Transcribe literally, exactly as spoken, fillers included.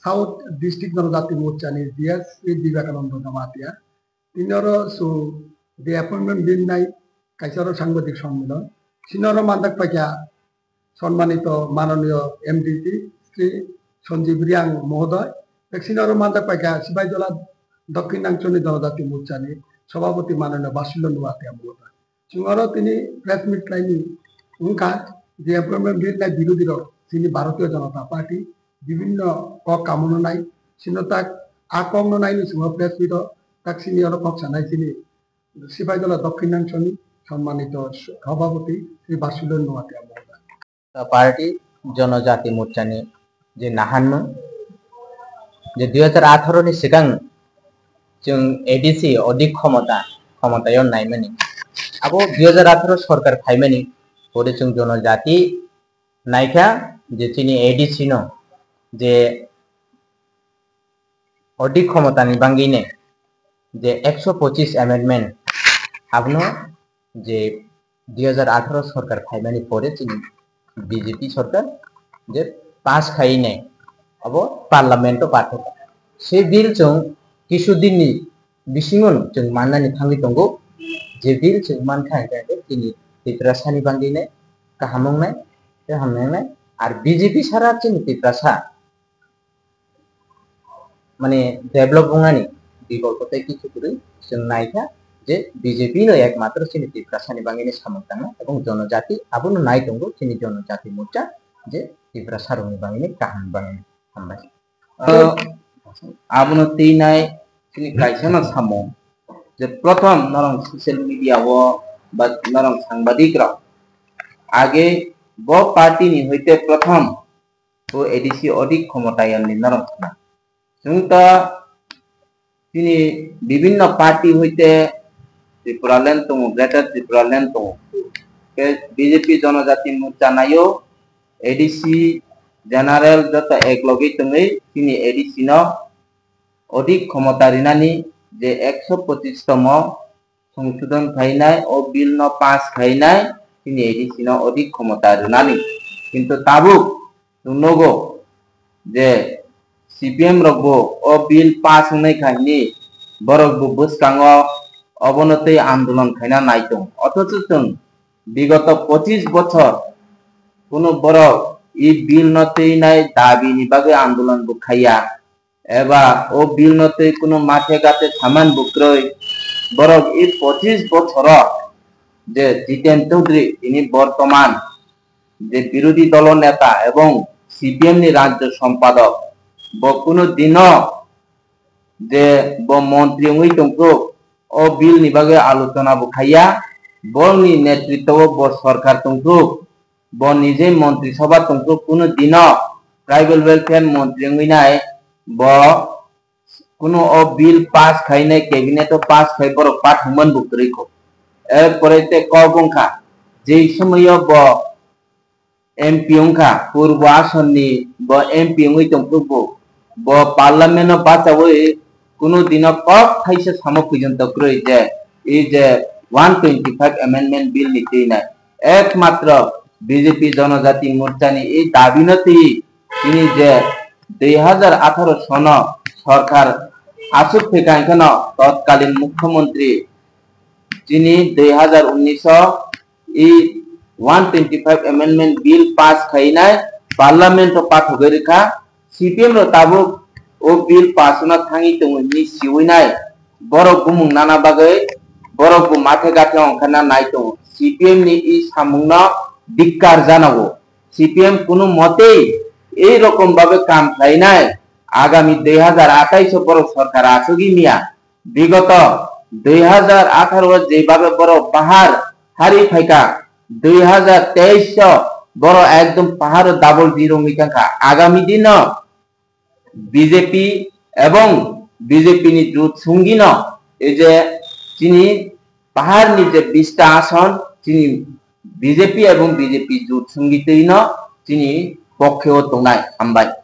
South District Jonojati Morcha ni G S Sri Vivekananda Jamatia. Tini oro su the appointment bill nai kaisa oro sangbadik sommilon. Sini oro mandak paikha Sonmanito manoniyo M D C Sri Sanjeev Reang mohodoy, ek sini oro mandak paikha Sipaijala Dokhin Nangchoni Jonojati Morcha ni Sobhapoti manoniyo Basulya Nuatia mohodoy. Chwng oro tini press meet khlaini wngkha je appointment bill nai birodhi rok chini Bharatiya Janata Party bibhinno kok kamono nai sino tak a kokno naini chwng press meet o tak sini oro kok sanai chini Sipaijala Dokhin Nangchoni Sonmanito Sobhapoti Sri Basulya Nuatia mohodoy. Party Jonojati Morchani je nahanmung je dui hajar atharo ni swkang chwng A D C odik khomota, khomotao naimani. Abo dui hajar atharo sorkar phaimani pore chwng Jonojati naikha je chini A D C no je odik khomotani bangwi ne je ekso pochis amendment abono je dui hajar atharo sorkar phaimani pore chini B J P sorkar je pass khai nai abo parliament o pathai. Se bill chwng kisu din ni bisingo chwng mannani thangwi tongo. Je bill chwng mankha hwnkhe chini Tiprasa ni bangwi nai kaham wngnai tei hamya wngnai. Ar B J P sara chini Tiprasa mane develop wngnani bikolpo tei kichu kwrwi chwng naikha je B J P no ekmatro chini Tiprasani bangwino samung tangna ebong jonojati abono nai tongo chini jonojati morcha je Tiprasa rokni bangwino kaham bangwino. Hambai. Ah, abono twi nai chini kaisa no samung je prothom norong social media o ba norong sangbadik rok age bo party ni hoite prothom bo A D C odik khomotayang ni norok khna. Chwng ta chini bibhinno party hoite Tripura land tongo, Greater Tripura land tongo. Ke B J P Jonojati Morcha naio A D C general joto ek logwi tongwi chini A D C no odik khomota rinani je ekso pochis tomo songsodon khainai, o bill no pass khainai, chini A D C no odik khomota rwnani. Kintu tabuk chwng nugo je C P M rok bo o bill pass wngnai kha hwnwi borok bo bwskango obono tei andolon khaina nai tongo. Othocho chwng bigoto pochis bochor kunu borok e bill no twinai dabi ni bagwi andolon bo khaiya. Eba o bill no twi kunu mathe gathe saman bo kwrwi. Borok e pochis bochoro je Jiten Chaudhary tini bortoman je birodhi dolo neta ebong C P M ni rajyo sompadok, bo kunu dino je bo montri wngwi tongkuk, o bill ni bagwi alochona bo khaiya, borokni netritwo bo sorkar tongkuk. Bo nijei montri sabha tongkuk, kunu dino tribal welfare montri wngwi nai bo kunu o bill pass khainai, cabinet o pass khai borok pathumman bo kwrwi kho. Erpore tei kok wngkha, jei somoio bo M P wngkha, purbo asonni bo M P wngwi tongkuk bo, bo parliament o bachaui kunu dino kok thaisa samo phuijon to kwrwi je, e je one twenty five amendment bill ni twinai. Ekmatro B J P Jonojati Morcha ni e dabi no twi chini je dui hajar atharo sono sorkar aswk thwikha hwnkhe no totkalin mukhyamantri chini dui hajar unnish o e one twenty five amendment bill pass khainai parliament o pathogwi rwkha. C P M rok tabuk o bill pass no thangwi tongo hinwi siwi nai. Borok bumung nana bagwi borok bo mathe gathe ongkha na nai tongo. C P M ni e samung no dikkar janago. C P M kunu motei ei rokom babe kam khlainai. Agami dui hajar atais o borok sorkar achugwi miya. Bigoto dui hajar atharo o jebhabe borok pahar hari phaikha, dui hajar teis o borok ekdom paharo double zero wngwi thangkha. Agami dino B J P ebong B J P ni jut sungino ei je chini paharni je bista ason chini B J P ebong B J P jut sungwi twino chini pokhe o tongnai. Hambai.